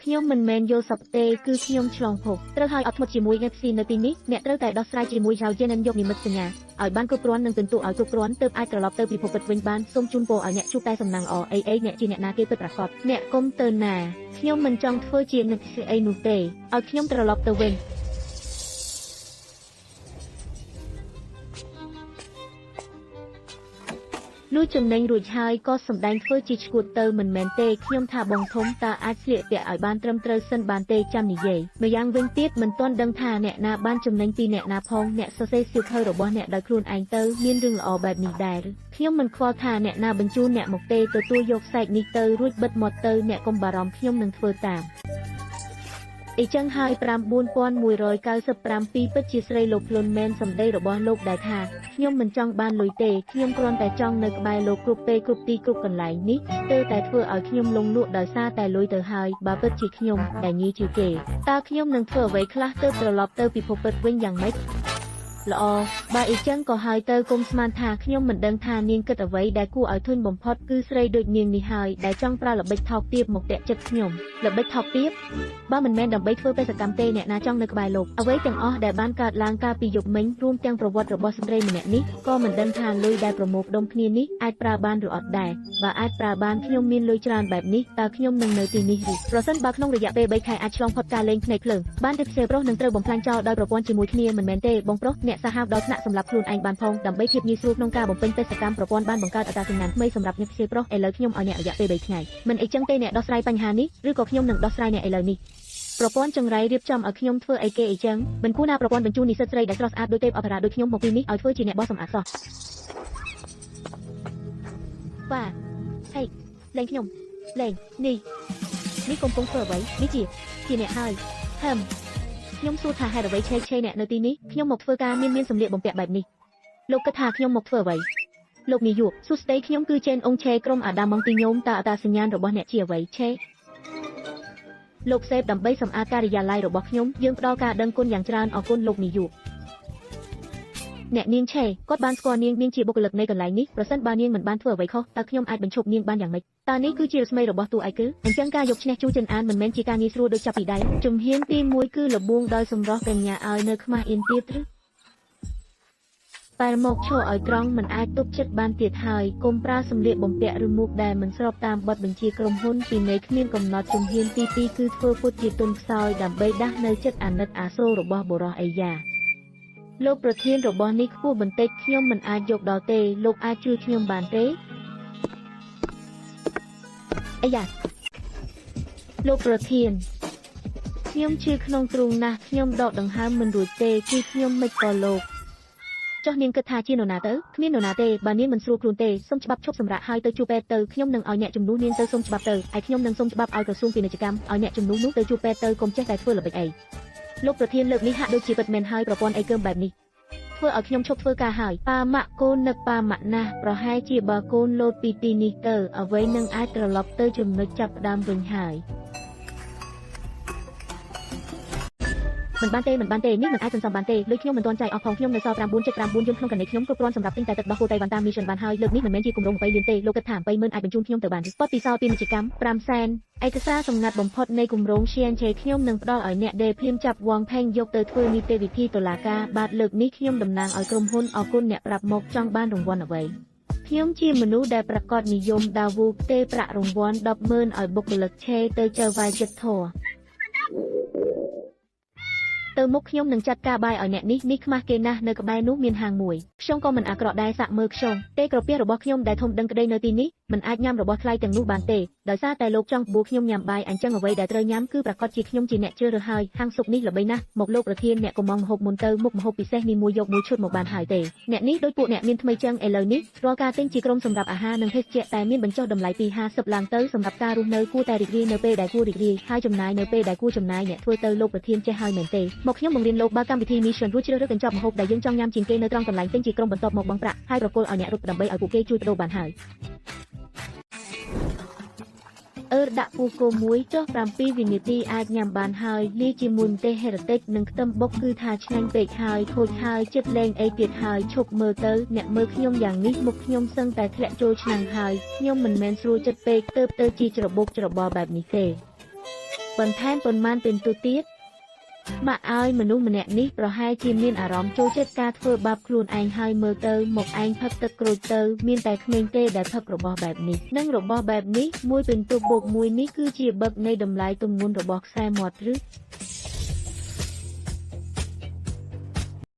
ខ្ញុំមិនមែនយល់សប្តិទេគឺខ្ញុំឆ្លងភពត្រូវឲ្យអត់ធ្មត់ជាមួយ FC នៅទីនេះអ្នកត្រូវតែដោះស្រាយជាមួយចៅជេនិនយកនិមិត្តសញ្ញាឲ្យបានគ្រប់គ្រាន់និងពិន្ទុឲ្យគ្រប់គ្រាន់ទើបអាចត្រឡប់ទៅពិភពពិតវិញបានសូមជូនពរឲ្យអ្នកជួបតែសំណាងល្អអីអីអ្នកជាអ្នកណាគេពិតប្រាកដអ្នកគុំទៅណាខ្ញុំមិនចង់ធ្វើជានឹកស្អីនោះទេឲ្យខ្ញុំត្រឡប់ទៅវិញលុះចំណេញរួចហើយក៏សម្ដែងធ្វើជាឈួតទៅមិនមែនទេខ្ញុំថាបងធំតើអាចស្លៀកពាក់ឲ្យបានត្រឹមត្រូវសិនបានទេចាំនិយាយម្យ៉ាងវិញទៀតមិនទាន់ដឹងថាអ្នកណាបានចំណេញពីអ្នកណាផងអ្នកសរសេរសៀវភៅរបស់អ្នកដោយខ្លួនឯងទៅមានរឿងល្អបែបនេះដែរខ្ញុំមិនខ្វល់ថាអ្នកណាបញ្ជូនអ្នកមកទេទទួលយកសែកនេះទៅរួចបិទមាត់ទៅអ្នកកុំបារម្ភខ្ញុំនឹងធ្វើតាមអ៊ីចឹងហើយ9197ពិតជាស្រីលោកភ្លុនមែនសម្ដីរបស់លោកដែលថាខ្ញុំមិនចង់បានលុយទេខ្ញុំគ្រាន់តែចង់នៅក្បែរលោកគ្រប់ពេលគ្រប់ទីគ្រប់កន្លែងនេះស្ទើរតែធ្វើឲ្យខ្ញុំលងលក់ដោយសារតែលុយទៅហើយបើពិតជាខ្ញុំដែលញីជាគេតើខ្ញុំនឹងធ្វើអ្វីខ្លះទើបត្រឡប់ទៅពិភពពិតវិញយ៉ាងម៉េចល្អបើអ៊ីចឹងក៏ហើយទៅគុំស្មានថាខ្ញុំមិនដឹងថានាងគិតអ្វីដែលគួរឲ្យធុញបំផុតគឺស្រីដូចនាងនេះហើយដែលចង់ប្រើល្បិចថោកទាបមកតាក់ចិត្តខ្ញុំល្បិចថោកទាបបើមិនមែនដើម្បីធ្វើបេសកម្មទេអ្នកណាចង់នៅក្បែរលោកអ្វីទាំងអស់ដែលបានកើតឡើងកាលពីយប់មិញរួមទាំងប្រវត្តិរបស់ស្ត្រីម្នាក់នេះក៏មិនដឹងថាលុយដែលប្រមូលផ្ដុំគ្នានេះអាចប្រើបានឬអត់ដែរបើអាចប្រើបានខ្ញុំមានលុយច្រើនបែបនេះតើខ្ញុំនឹងនៅទីនេះឬប្រសិនបើក្នុងរយៈពេល3ខែអាចឆ្លងផុតការលេងភ្នែកភ្លើងបានទេផ្សេងប្រុសនឹងត្រូវបំផ្លាញចោលដោយប្រព័ន្ធជាមួយគ្នាមិនមែនទេបងប្រុសអ្នកសាហាវដល់ថ្នាក់សម្រាប់ខ្លួនឯងបានផងដើម្បីភាពងាយស្រួលក្នុងការបំពេញបេសកម្មប្រព័ន្ធបានបង្កើតអត្តសញ្ញាណថ្មីសម្រាប់អ្នកផ្សេងប្រុសឥឡូវខ្ញុំឲ្យអ្នករយៈពេល3ថ្ងៃមិនអីចឹងទេអ្នកដោះស្រាយបញ្ហានេះឬក៏ខ្ញុំនឹងដោះស្រាយអ្នកឥឡូវនេះប្រព័ន្ធចង្រៃរៀបចំឲ្យខ្ញុំធ្វើអីគេអីចឹងមិនគួរណាប្រព័ន្ធបញ្ជូននិស្សិតស្រីដែលស្រស់ស្អាតដូចទេពអប្សរាដូចខ្ញុំមកទីនេះឲ្យធ្វើជាអ្នកបោះសម្អាតសោះបាទហេលេងខ្ញុំលេងនេះនេះកំពុងធ្វើអ្វីនេះជាអ្នកហើយហឹមខ្ញុំសួរថាហេតុអ្វីឆេឆេអ្នកនៅទីនេះខ្ញុំមកធ្វើការមានសម្លៀកបំពាក់បែបនេះលោកគិតថាខ្ញុំមកធ្វើអ្វីលោកនាយកសួស្តីខ្ញុំគឺចេនអ៊ុងឆេក្រុមអាដាមម៉ង់ទីញោមតើអត្តសញ្ញាណរបស់អ្នកជាអ្វីឆេលោកសេបដើម្បីសម្អាតការិយាល័យរបស់ខ្ញុំយើងផ្ដល់ការដឹងគុណយ៉ាងច្រើនអរគុណលោកនាយកអ្នកនាងឆេគាត់បានស្គាល់នាងនាងជាបុគ្គលិកនៃកន្លែងនេះប្រសិនបើនាងមិនបានធ្វើអ្វីខុសតើខ្ញុំអាចបញ្ឈប់នាងបានយ៉ាងម៉េចតើនេះគឺជារស្មីរបស់តួឯកគឺអញ្ចឹងការយកឈ្នះជូចិនអានមិនមែនជាការងាយស្រួលដូចចាប់ពីដៃជំហានទី1គឺលបួងដោយសម្រស់កញ្ញាឲ្យនៅខ្មាស់អៀនទៀតឬតែមកឈរឲ្យត្រង់មិនអាចទប់ចិត្តបានទៀតហើយគុំប្រើសម្លៀកបំពាក់ឬមួកដែលមិនស្របតាមបទបញ្ជាក្រុមហ៊ុនពីនៃគ្មានកំណត់ជំហានទី2គឺធ្វើពុតជាទុនខ្សោយដើម្បីដាស់នៅចិត្តអាណិតអាសូររបស់បុរសអីយ៉ាលោកប្រធានរបស់នេះខ្ពស់បន្តិចខ្ញុំមិនអាចយកដល់ទេលោកអាចជួយខ្ញុំបានទេអីយ៉ាលោកប្រធានខ្ញុំឈឺក្នុងទ្រូងណាស់ខ្ញុំដកដង្ហើមមិនរួចទេគឺខ្ញុំមិនក៏លោកចុះនាងគិតថាជានរណាទៅគ្មាននរណាទេបើនាងមិនស្រួលខ្លួនទេសូមច្បាប់ឈប់សម្រាកហើយទៅជួបពេទ្យទៅខ្ញុំនឹងឲ្យអ្នកជំនួសនាងទៅសូមច្បាប់ទៅឯខ្ញុំនឹងសូមច្បាប់ឲ្យក្រសួងពាណិជ្ជកម្មឲ្យអ្នកជំនួសនោះទៅជួបពេទ្យទៅកុំចេះតែធ្វើល្បិចអីលោកប្រធានលើកនេះហាក់ដូចជាពិតមែនហើយប្រព័ន្ធអីកើមបែបនេះធ្វើឲ្យខ្ញុំឈប់ធ្វើការហើយប៉ាម៉ាក់កូននឹកប៉ាម៉ាក់ណាស់ប្រហែលជាបើកូនលោតពីទីនេះទៅអ្វីនឹងអាចត្រឡប់ទៅចំណុចចាប់ផ្ដើមវិញហើយមិនបានទេមិនបានទេនេះមិនអាចសន្សំបានទេលុយខ្ញុំមិនទាន់ចាយអស់ផងខ្ញុំនៅសល់9.9យន្តក្នុងកណិខ្ញុំគ្រប់គ្រាន់សម្រាប់ទិញតែទឹកដោះគោតៃវ៉ាន់តាមមីសិនបានហើយលើកនេះមិនមែនជាគម្រោង20លានទេលោកគិតថា20000អាចបញ្ជូនខ្ញុំទៅបានបទពិសោធន៍ពាណិជ្ជកម្ម5សែនឯកសារសម្ងាត់បំផុតនៃគម្រោងឈៀនឆេខ្ញុំនឹងផ្ដល់ឲ្យអ្នកដេភ្លាមចាប់វងផេងយកទៅធ្វើនីតិវិធីតុលាការបាទលើកនេះខ្ញុំតំណាងឲ្យក្រុមហ៊ុនអរគុណអ្នកប្រាប់មកចង់បានរង្វាន់អ្វីខ្ញុំជាមនុស្សដែលប្រកាសនិយមដាវូផ្ទេប្រាក់រង្វាន់100000ឲ្យបុគ្គលិកឆេទៅចៅវាយចិត្តធរទៅមុខខ្ញុំនឹងចាត់ការបាយឲ្យអ្នកនេះនេះខ្មាស់គេណាស់នៅក្បែរនោះមានហាងមួយខ្ញុំក៏មិនអាក្រក់ដែរសាក់មើលខ្ញុំទេក្រពះរបស់ខ្ញុំដែលធំដឹងក្តីនៅទីនេះមិនអាចញ៉ាំរបស់ថ្លៃទាំងនោះបានទេដោយសារតែលោកចង់បួខ្ញុំញ៉ាំបាយអញ្ចឹងអ្វីដែលត្រូវញ៉ាំគឺប្រកាសជាខ្ញុំជាអ្នកជ្រើសរើសហើយហាងស៊ុបនេះល្បីណាស់មកលោកប្រធានអ្នកកុំងម្ហូបមុនទៅមុខម្ហូបពិសេសនេះមួយយកមួយឈុតមកបានហើយទេអ្នកនេះដូចពួកអ្នកមានថ្មីចឹងឥឡូវនេះរាល់ការទិញជាក្រុមសម្រាប់អាហារនិងភេសជ្ជៈតែមានបញ្ចុះតម្លៃពី50ឡើងទៅសម្រាប់ការរស់នៅគួរតែរីករាយនៅពេលដែលគួររីករាយហើយចំណាយនៅពេលដែលគួរចំណាយអ្នកធ្វើទៅលោកប្រធានចេះហើយមែនទេមកខ្ញុំបង្រៀនលោកបើកម្មវិធី Mission រួចជ្រើសរើសកញ្ចប់ម្ហូបដែលយើងចង់ញ៉ាំជាងគេនៅត្រង់កន្លែងទិញជាក្រុមបន្ទាប់មកបង់ប្រាក់ហើយប្រគល់ឲ្យអ្នករត់ដើម្បីឲ្យពួកគេជួយប្ដូរបានហើយអឺដាក់ពូគោមួយចុះ7វិនាទីអាចញ៉ាំបានហើយលាយជាមួយម្ទេសហេរតិចនិងខ្ទឹមបុកគឺថាឆ្ងាញ់ពេកហើយខូចហើយចិត្តលេងអីទៀតហើយឈប់មើលទៅអ្នកមើលខ្ញុំយ៉ាងនេះមុខខ្ញុំសឹងតែធ្លាក់ចូលឆ្នាំងហើយខ្ញុំមិនមែនស្រួលចិត្តពេកទៅទៅជាច្របូកច្របល់បែបនេះទេ បន្ថែមប៉ុន្មានពិន្ទុទៀតម៉ាក់ឲ្យមនុស្សម្នាក់នេះប្រហែលជាមានអារម្មណ៍ចូលចិត្តការធ្វើបាបខ្លួនឯងហើយមើលទៅមកឯងផឹកទឹកក្រូចទៅមានតែក្មេងទេដែលផឹករបស់បែបនេះនិងរបស់បែបនេះមួយពិន្ទុបូកមួយនេះគឺជាបឹកនៃតម្លៃទម្ងន់របស់ខ្សែមាត់ឬ